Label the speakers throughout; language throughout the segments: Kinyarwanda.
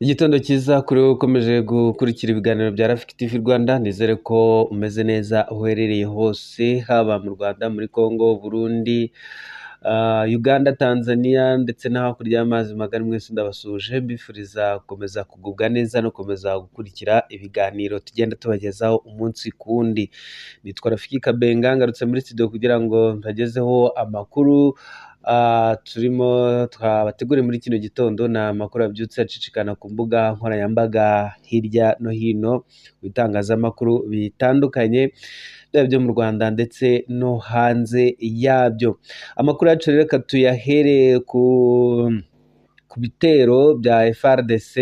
Speaker 1: Igitondo cyiza kuri wowe ukomeje gukurikira ibiganiro bya Rafiki TV Rwanda, nizere ko umeze neza aho uherereye hose, haba mu Rwanda, muri Congo, Burundi, Uganda, Tanzania ndetse no hakurya y'amazi magari, mwese ndabasuhuje mbifuriza gukomeza kugubwa neza no gukomeza gukurikira ibiganiro tugenda tubagezaho umunsi ku wundi. Nitwa Rafiki Kabenga, ngarutse muri studio kugira ngo mbagezeho amakuru turimo twabateguriye muri kino gitondo. Ni amakuru yabyutse acicikana ku mbuga nkoranyambaga hirya no hino, mu bitangazamakuru bitandukanye, byaba ibyo mu Rwanda ndetse no hanze yabyo. Amakuru yacu rero reka tuyahere ku bitero bya FARDC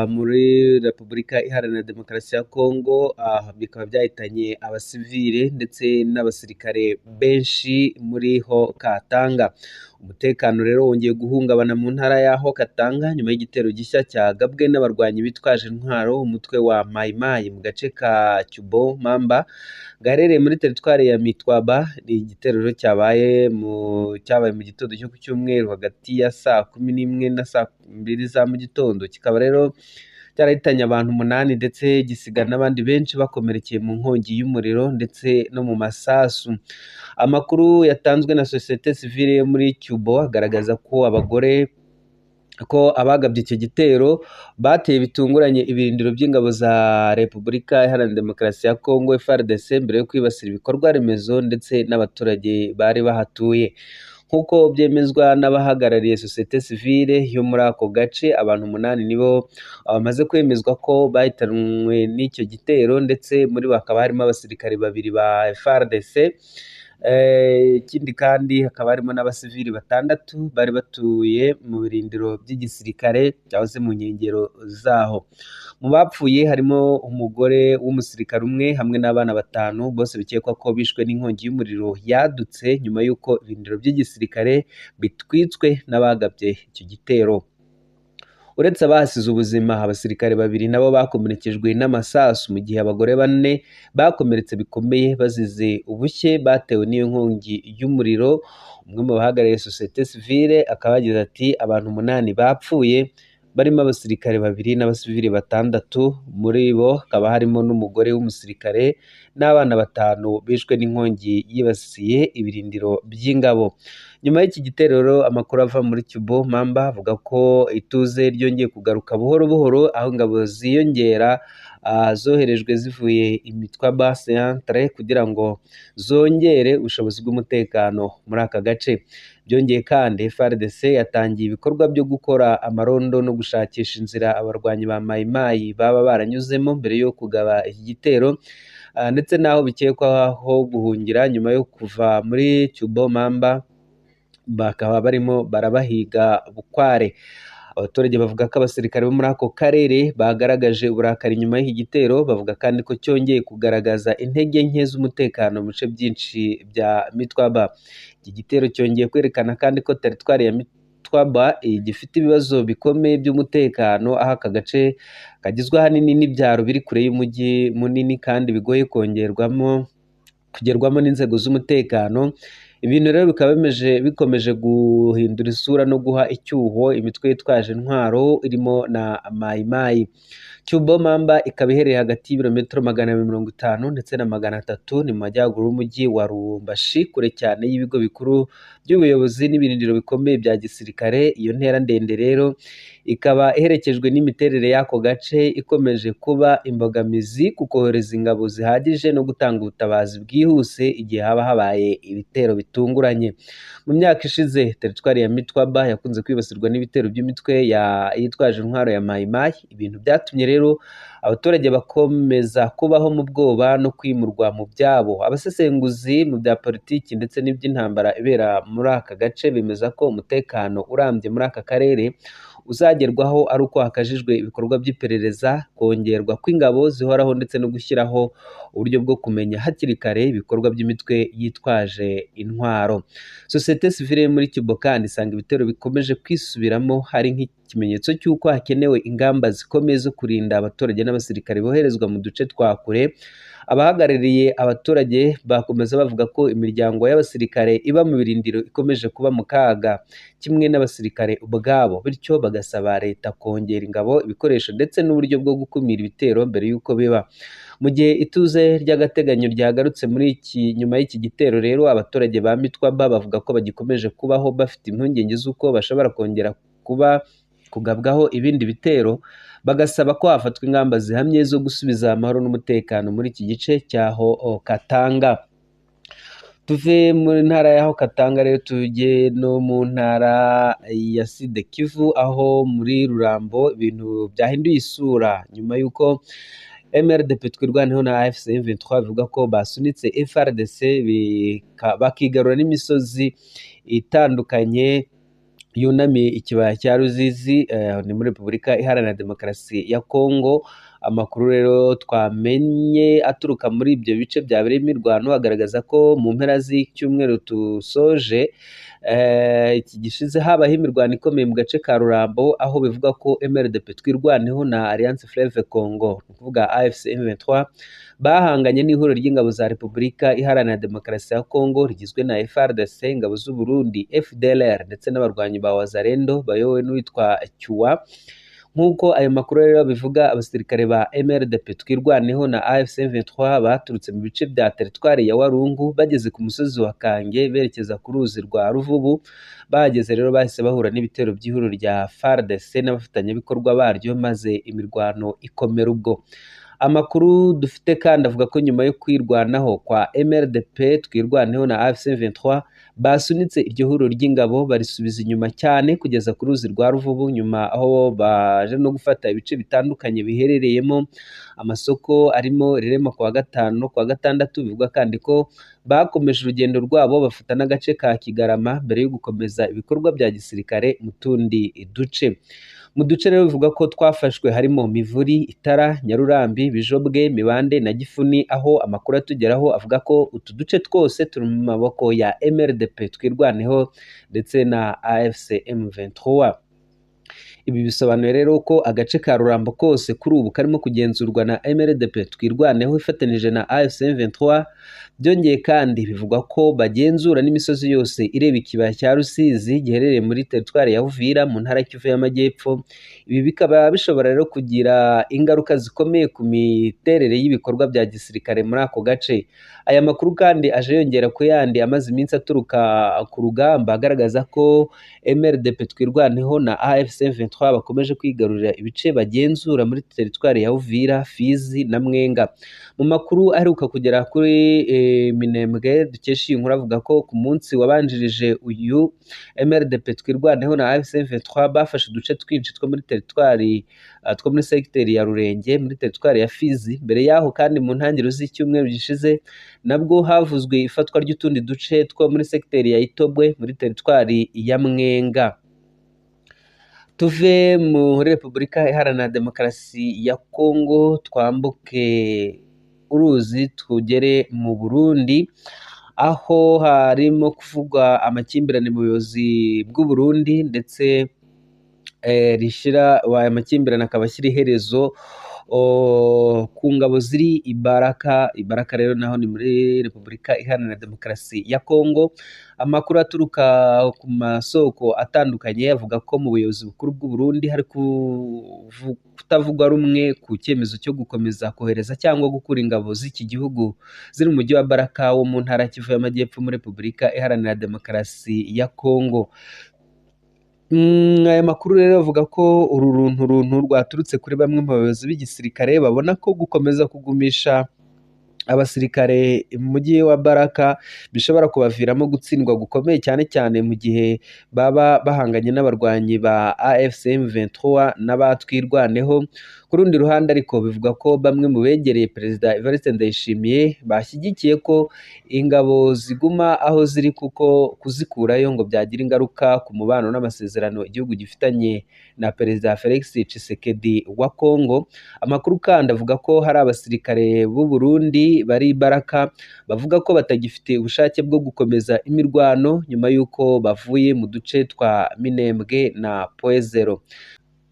Speaker 1: muri Repubulika Iharanira Demokarasi ya Kongo, bikaba byahitanye abasivile ndetse n'abasirikare benshi muri ho Katanga. Umutekano rero wongeye guhungabana mu ntara y'aho Katanga nyuma y'igitero gishya cyagabwe n'abarwanyi bitwaje intwaro umutwe wa Mai Mai mu gace ka Cyubo Mamba gaherereye muri teritwari ya Mitwaba. Ni igitero rero cyabaye mu gitondo cyo ku cyumweru hagati ya saa 11 na saa 2 za mu gitondo, kikaba rero cyarahitanye abantu 8 ndetse gisiga n'abandi benshi bakomerekeye mu nkongi y'umuriro ndetse no mu masasu. Amakuru yatanzwe na sosiyete sivile yo muri Cyubo agaragaza ko abagore ko abagabye icyo gitero bateye bitunguranye ibirindiro by'ingabo za Repubulika Iharanira Demokarasi ya Kongo FARDC mbere yo kwibasira ibikorwa remezo ndetse n'abaturage bari bahatuye. Nk'uko byemezwa n'abahagarariye sosiyete sivile yo muri ako gace, abantu 8 nibo bamaze kwemezwa ko bahitanwe n'icyo gitero, ndetse muri bo hakaba harimo abasirikare 2 ba FARDC. Ikindi kandi hakaba harimo n'abasivili 6 bari batuye mu birindiro by'igisirikare cyangwa se mu nkengero zaho. Mu bapfuye harimo umugore w'umusirikare umwe hamwe n'abana 5, bose bikekwa ko bishwe n'inkongi y'umuriro yadutse nyuma y'uko ibirindiro by'igisirikare bitwitswe n'abagabye icyo gitero. Uretse abahasize ubuzima, abasirikare 2 nabo bakomerekejwe n'amasasu, mu gihe abagore 4 bakomeretse bikomeye bazize ubushye batewe n'iyo nkongi y'umuriro. Umwe mu bahagarariye sosiyete sivile akaba yagize ati: abantu 8 bapfuye barimo abasirikare 2 n'abasivili 6, muri bo hakaba harimo n'umugore w'umusirikare n'abana 5 bishwe n'inkongi yibasiye ibirindiro by'ingabo. Nyuma y'iki gitero, amakuru ava muri Cyubo Mamba avuga ko ituze ryongeye kugaruka buhoro buhoro, aho ingabo ziyongera zoherejwe zivuye Imitwaba Centre kugira ngo zongere ubushobozi bw'umutekano muri aka gace. Byongeye kandi FARDC yatangiye ibikorwa byo gukora amarondo no gushakisha inzira abarwanyi ba Mai Mai baba baranyuzemo mbere yo kugaba iki gitero, ndetse n'aho bikekwaho guhungira nyuma yo kuva muri Cyubo Mamba, bakaba barimo barabahiga bukware. Abaturage bavuga ko abasirikare bo muri ako karere bagaragaje uburakari nyuma y'iki gitero, bavuga kandi ko cyongeye kugaragaza intege nke z'umutekano mu bice byinshi bya Mitwaba. Iki gitero cyongeye kwerekana kandi ko teritwari ya Mitwaba gifite ibibazo bikomeye by'umutekano, aho aka gace kagizwe ahanini n'ibyaro biri kure y'umujyi munini kandi bigoye kugerwamo n'inzego z'umutekano. Ibintu rero bikaba bikomeje guhindura isura no guha icyuho imitwe yitwaje intwaro irimo na Mai Mai. Cyubo Mamba ikaba iherereye hagati y'ibirometero 250 ndetse na 300, ni mu majyaruguru y'umujyi wa Lubumbashi, kure cyane y'ibigo bikuru by'ubuyobozi n'ibirindiro bikomeye bya gisirikare. Iyo ntera ndende rero ikaba iherekejwe n'imiterere y'ako gace ikomeje kuba imbogamizi ku kohereza ingabo zihagije no gutanga ubutabazi bwihuse igihe haba habaye ibitero bitunguranye. Mu myaka ishize teritwari ya Mitwaba yakunze kwibasirwa n'ibitero by'imitwe yitwaje intwaro ya Mai Mai, ibintu byatumye rero abaturage bakomeza kubaho mu bwoba no kwimurwa mu byabo. Abasesenguzi mu bya politiki ndetse n'iby'intambara ibera muri aka gace bemeza ko umutekano urambye muri aka karere uzagerwaho ari uko hakajijwe ibikorwa by'iperereza, kongerwa kw'ingabo zihoraho ndetse no gushyiraho uburyo bwo kumenya hakiri kare ibikorwa by'imitwe yitwaje intwaro. Sosiyete sivile muri Cyubo kandi isanga ibitero bikomeje kwisubiramo hari nk'ikimenyetso cy'uko hakenewe ingamba zikomeye zo kurinda abaturage n'abasirikare boherezwa mu duce twa kure, Abahagarariye abaturage bakomeza bavuga ko imiryango y'abasirikare iba mu birindiro ikomeje kuba mu kaga kimwe n'abasirikare ubwabo, bityo bagasaba leta kongera ingabo, ibikoresho ndetse n'uburyo bwo gukumira ibitero mbere y'uko biba. Mu gihe ituze ry'agateganyo ryagarutse muri iki nyuma y'iki gitero rero, abaturage ba Mitwaba bavuga ko bagikomeje kubaho bafite impungenge z'uko bashobora kongera kuba kugabwaho ibindi bitero, bagasaba ko hafatwa ingamba zihamye zo gusubiza amahoro n'umutekano muri iki gice cyaho Katanga. Tuve mu ntara y'aho Katanga rero tujye no mu ntara ya Sud Kivu, aho muri Rurambo ibintu byahinduye isura nyuma y'uko MRDP Twirwaneho na AFC M23 bivuga ko basunitse FARDC bakigarura n'imisozi itandukanye yunamiye ikibaya cya Ruzizi, ni muri Repubulika Iharanira Demokarasi ya Kongo. Amakuru rero twamenye aturuka muri ibyo bice byabereyemo imirwano agaragaza ko mu mpera z'icyumweru tusoje iki gishize habaho imirwano ikomeye mu gace ka Rurambo, aho bivuga ko MRDP Twirwaneho na Alliance Fleuve Congo, ni ukuvuga AFC M23, bahanganye n'ihuriro ry'ingabo za Repubulika Iharanira Demokarasi ya Kongo rigizwe na FARDC, ingabo z'u Burundi, FDLR ndetse n'abarwanyi ba Wazalendo bayobowe n'uwitwa Cyuwa. Nk'uko ayo makuru rero bivuga, abasirikare ba MRDP Twirwaneho na AFC M23 baturutse mu bice bya teritwari ya Warungu bageze ku musozi wa Kange berekeza ku ruzi rwa Ruvubu. Bahageze rero bahise bahura n'ibitero by'ihuriro rya FARDC n'abafatanyabikorwa baryo, maze imirwano ikomera ubwo. Amakuru dufite kandi avuga ko nyuma yo kwirwanaho kwa MRDP Twirwaneho na AFC M23 basunitse iryo huriro ry'ingabo barisubiza inyuma cyane kugeza ku ruzi rwa Ruvubu, nyuma aho baje no gufata ibice bitandukanye biherereyemo amasoko arimo Rirema kuwa gatanu no kuwa gatandatu. Bivugwa kandi ko bakomeje urugendo rwabo bafata n'agace ka Kigarama mbere yo gukomeza ibikorwa bya gisirikare mu tundi duce. Mu duce rero bivuga ko twafashwe harimo Mivuri, Itara, Nyarurambi, Bijobwe, Mibande na Gifuni, aho amakuru atugeraho avuga ko utu duce twose turi mu maboko ya MRDP Twirwaneho ndetse na AFC M23. Ibi bisobanuye rero ko agace ka Rurambo kose kuri ubu karimo kugenzurwa na MRDP Twirwaneho ifatanije na AFC M23. Byongeye kandi bivugwa ko bagenzura n'imisozi yose ireba ikibaya cya Rusizi giherereye muri teritwari ya Uvira mu ntara Kivu y'Amajyepfo. Ibi bikaba bishobora rero kugira ingaruka zikomeye ku miterere y'ibikorwa bya gisirikare muri ako gace. Aya makuru kandi aje yongera ku yandi amaze iminsi aturuka ku rugamba agaragaza ko MRDP Twirwaneho na AFC M23 bakomeje kwigarurira ibice bagenzura muri teritwari ya Uvira, Fizi na Mwenga. Mu makuru aheruka kugera kuri Minembwe dukesha iyi nkuru avuga ko ku munsi wabanjirije uyu MRDP Twirwaneho na AFC M23 bafashe uduce twinshi two muri teritwari two muri segiteri ya Rurenge muri teritwari ya Fizi. Mbere yaho kandi mu ntangiriro z'icyumweru gishize nabwo havuzwe ifatwa ry'utundi duce two muri segiteri ya Itobwe muri teritwari ya Mwenga. Tuve muri Repubulika Iharanira Demokarasi ya Kongo twambuke uruzi tugere mu Burundi, aho harimo kuvugwa amakimbirane mu buyobozi bw'u Burundi ndetse rishira aya makimbirane akaba ashyira iherezo ku ngabo ziri Ibaraka. Ibaraka rero naho ni muri Repubulika Iharanira Demokarasi ya Kongo. Amakuru aturuka ku masoko atandukanye avuga ko mu buyobozi bukuru bw'u Burundi hari kutavugwa rumwe ku cyemezo cyo gukomeza kohereza cyangwa gukura ingabo z'iki gihugu ziri mu mujyi wa Baraka wo mu ntara Kivu y'Amajyepfo muri Repubulika Iharanira Demokarasi ya Kongo. Aya makuru rero avuga ko uru runtu rwaturutse kuri bamwe mu bayobozi b'igisirikare babona ko gukomeza kugumisha abasirikare mu mujyi wa Baraka bishobora kubaviramo gutsindwa gukomeye, cyane cyane mu gihe baba bahanganye n'abarwanyi ba AFC M23 n'abatwirwaneho. Ku rundi ruhande ariko bivuga ko bamwe mu begereye Perezida Evariste Ndayishimiye bashyigikiye ko ingabo ziguma aho ziri, kuko kuzikurayo ngo byagira ingaruka ku mubano n'amasezerano igihugu gifitanye na Perezida Felix Tshisekedi wa Kongo. Amakuru kandi avuga ko hari abasirikare b'u Burundi bari Baraka bavuga ko batagifite ubushake bwo gukomeza imirwano nyuma y'uko bavuye mu duce twa Minembwe na Poezero.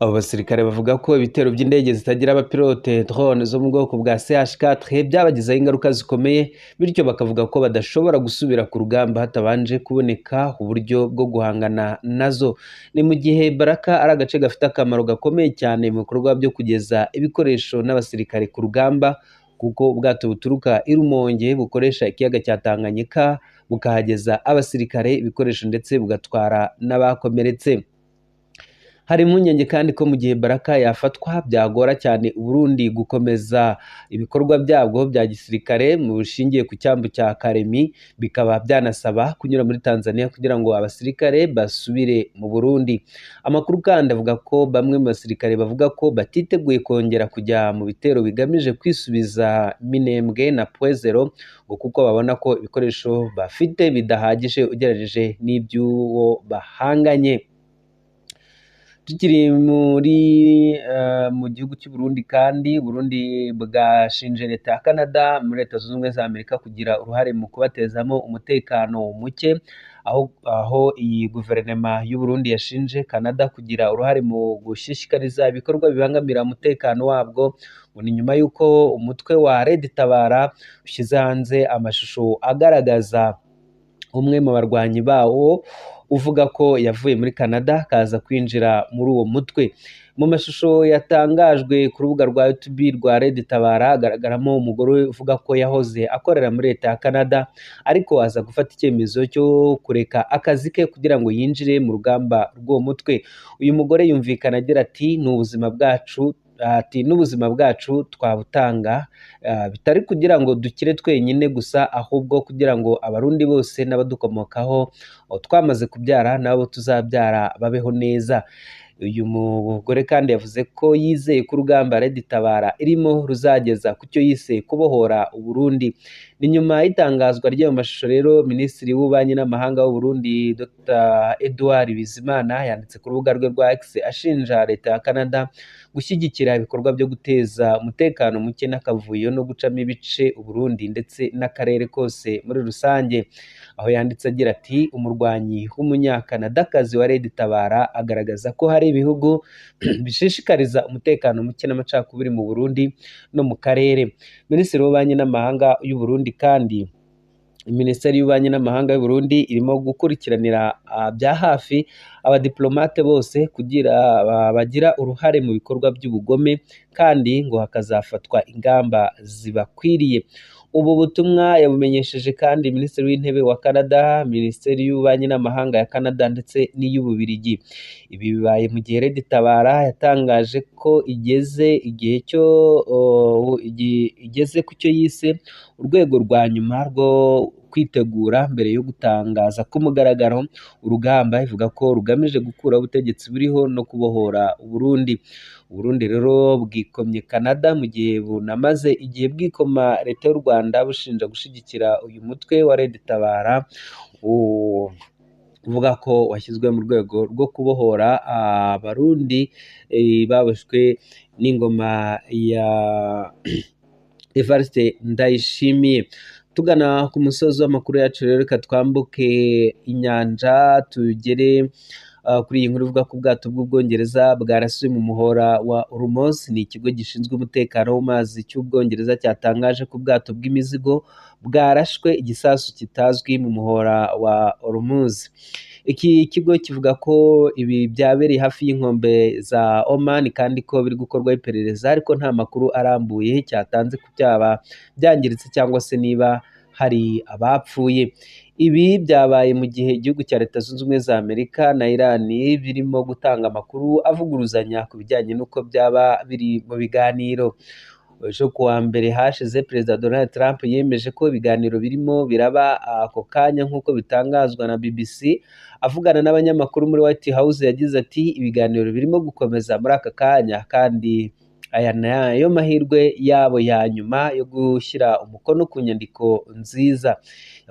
Speaker 1: Abo basirikare bavuga ko ibitero by'indege zitagira abapilote drone zo mu bwoko bwa CH4 byabagizeho ingaruka zikomeye, bityo bakavuga ko badashobora gusubira ku rugamba hatabanje kuboneka uburyo bwo guhangana nazo. Ni mu gihe Baraka ari agace gafite akamaro gakomeye cyane mu bikorwa byo kugeza ibikoresho n'abasirikare ku rugamba, kuko ubwato buturuka i Rumonge bukoresha ikiyaga cya Tanganyika bukahageza abasirikare, ibikoresho ndetse bugatwara n'abakomeretse. Hari impungenge kandi ko mu gihe Baraka yafatwa byagora cyane Uburundi gukomeza ibikorwa byabwo bya gisirikare mu bushingiye ku cyambu cya Karemi, bikaba byanasaba kunyura muri Tanzania kugira ngo abasirikare basubire mu Burundi. Amakuru kandi avuga ko bamwe mu basirikare bavuga ko batiteguye kongera kujya mu bitero bigamije kwisubiza Minembwe na Pwezero, ngo kuko babona ko ibikoresho bafite bidahagije ugereranyije n'iby'uwo bahanganye. Tukiri muri mu gihugu cy'u Burundi kandi, Burundi bwashinje leta ya Canada muri Leta Zunze Ubumwe za Amerika kugira uruhare mu kubatezamo umutekano muke, aho iyi guverinoma y'u Burundi yashinje Canada kugira uruhare mu gushishikariza ibikorwa bibangamira umutekano wabwo, ngo ni nyuma y'uko umutwe wa Red Tabara ushyize hanze amashusho agaragaza umwe mu barwanyi bawo uvuga ko yavuye muri Canada akaza kwinjira muri uwo mutwe. Mu mashusho yatangajwe ku rubuga rwa YouTube rwa Red Tabara hagaragaramo umugore uvuga ko yahoze akorera muri leta ya Canada, ariko aza gufata icyemezo cyo kureka akazi ke kugira ngo yinjire mu rugamba rw'uwo mutwe. Uyu mugore yumvikana agira ati ni ubuzima bwacu, ati n'ubuzima bwacu twabutanga, bitari kugira ngo dukire twenyine gusa, ahubwo kugira ngo abarundi bose n'abadukomokaho twamaze kubyara n'abo tuzabyara babeho neza. Uyu mugore kandi yavuze ko yizeye ko urugamba Red Tabara irimo ruzageza ku cyo yise kubohora Uburundi. Ni nyuma y'itangazwa ry'ayo mashusho rero, Minisitiri w'Ububanyi n'Amahanga w'u Burundi Dr Edouard Bizimana yanditse ku rubuga rwe rwa X ashinja leta ya Canada gushyigikira ibikorwa byo guteza umutekano muke n'akavuyo no gucamo ibice Uburundi ndetse n'akarere kose muri rusange. Aho yanditse agira ati umurwanyi w'umunyakanadakazi wa Red Tabara agaragaza ko hari ibihugu bishishikariza umutekano muke n'amacakubiri mu Burundi no mu karere. Minisitiri w'Ububanyi n'Amahanga y'u Burundi kandi Minisiteri y'Ububanyi n'Amahanga y'u Burundi irimo gukurikiranira bya hafi abadiplomate bose kugira bagira uruhare mu bikorwa by'ubugome, kandi ngo hakazafatwa ingamba zibakwiriye. Ubu butumwa yabumenyesheje kandi Minisitiri w'Intebe wa Canada, Minisiteri y'Ububanyi n'Amahanga ya Canada ndetse n'iy'Ububiligi. Ibi bibaye mu gihe Red Tabara yatangaje ko igeze igihe cyo igeze ku cyo yise urwego rwa nyuma rwo kwitegura mbere yo gutangaza ku mugaragaro urugamba, ivuga ko rugamije gukuraho ubutegetsi buriho no kubohora Uburundi. Uburundi rero bwikomye Canada mu gihe bunamaze igihe bwikoma leta y'u Rwanda bushinja gushyigikira uyu mutwe wa Red Tabara uvuga ko washyizwe mu rwego rwo kubohora abarundi baboshywe n'ingoma ya Evariste Ndayishimiye. Tugana ku musozi w'amakuru yacu rero, reka twambuke inyanja tugere kuri iyi nkuru ivuga ko ubwato bw'Ubwongereza bwarasiwe mu muhora wa Hormuz. Ni ikigo gishinzwe umutekano w'amazi cy'Ubwongereza cyatangaje ko ubwato bw'imizigo bwarashwe igisasu kitazwi mu muhora wa Hormuz. Iki kigo kivuga ko ibi byabereye hafi y'inkombe za Oman kandi ko biri gukorwaho iperereza, ariko nta makuru arambuye cyatanze ku byaba byangiritse cyangwa se niba hari abapfuye. Ibi byabaye mu gihe igihugu cya Leta Zunze Ubumwe za Amerika na Iran birimo gutanga amakuru avuguruzanya ku bijyanye n'uko byaba biri mu biganiro. Ejo ku wa mbere hashize, Perezida Donald Trump yemeje ko ibiganiro birimo biraba ako kanya nk'uko bitangazwa na BBC. Avugana n'abanyamakuru muri White House yagize ati ibiganiro birimo gukomeza muri aka kanya, kandi aya nayo mahirwe yabo ya nyuma yo gushyira umukono ku nyandiko nziza.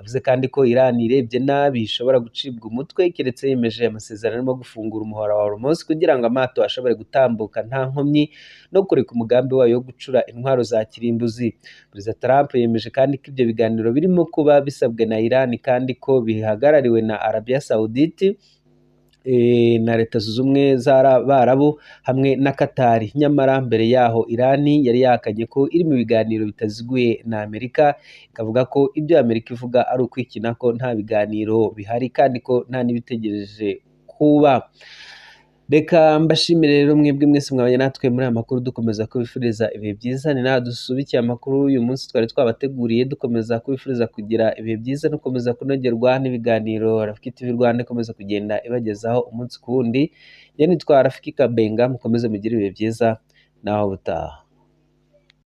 Speaker 1: Yavuze kandi ko Iran irebye nabi ishobora gucibwa umutwe keretse yemeje amasezerano arimo gufungura umuhora wa Hormuz kugira ngo amato ashobore gutambuka nta nkomyi no kureka umugambi wayo wo gucura intwaro za kirimbuzi. Perezida Trump yemeje kandi ko ibyo biganiro birimo kuba bisabwe na Iran kandi ko bihagarariwe na Arabia Saudite, na Leta Zunze Ubumwe z'Abarabu hamwe na Katari. Nyamara mbere yaho Irani yari yahakanye ko iri mu biganiro bitaziguye na Amerika, ikavuga ko ibyo Amerika ivuga ari ukwikina, ko nta biganiro bihari kandi ko nta n'ibitegereje kuba. Reka mbashimire rero mwebwe mwese mwabanye natwe muri aya makuru, dukomeza kubifuriza ibihe byiza. Ni nawe dusubikiye amakuru uyu munsi twari twabateguriye, dukomeza kubifuriza kugira ibihe byiza no gukomeza kunogerwa n'ibiganiro Rafiki TV Rwanda ikomeza kugenda ibagezaho umunsi ku wundi. Njye nitwa Rafiki Kabenga, mukomeze mugire ibihe byiza, naho ubutaha.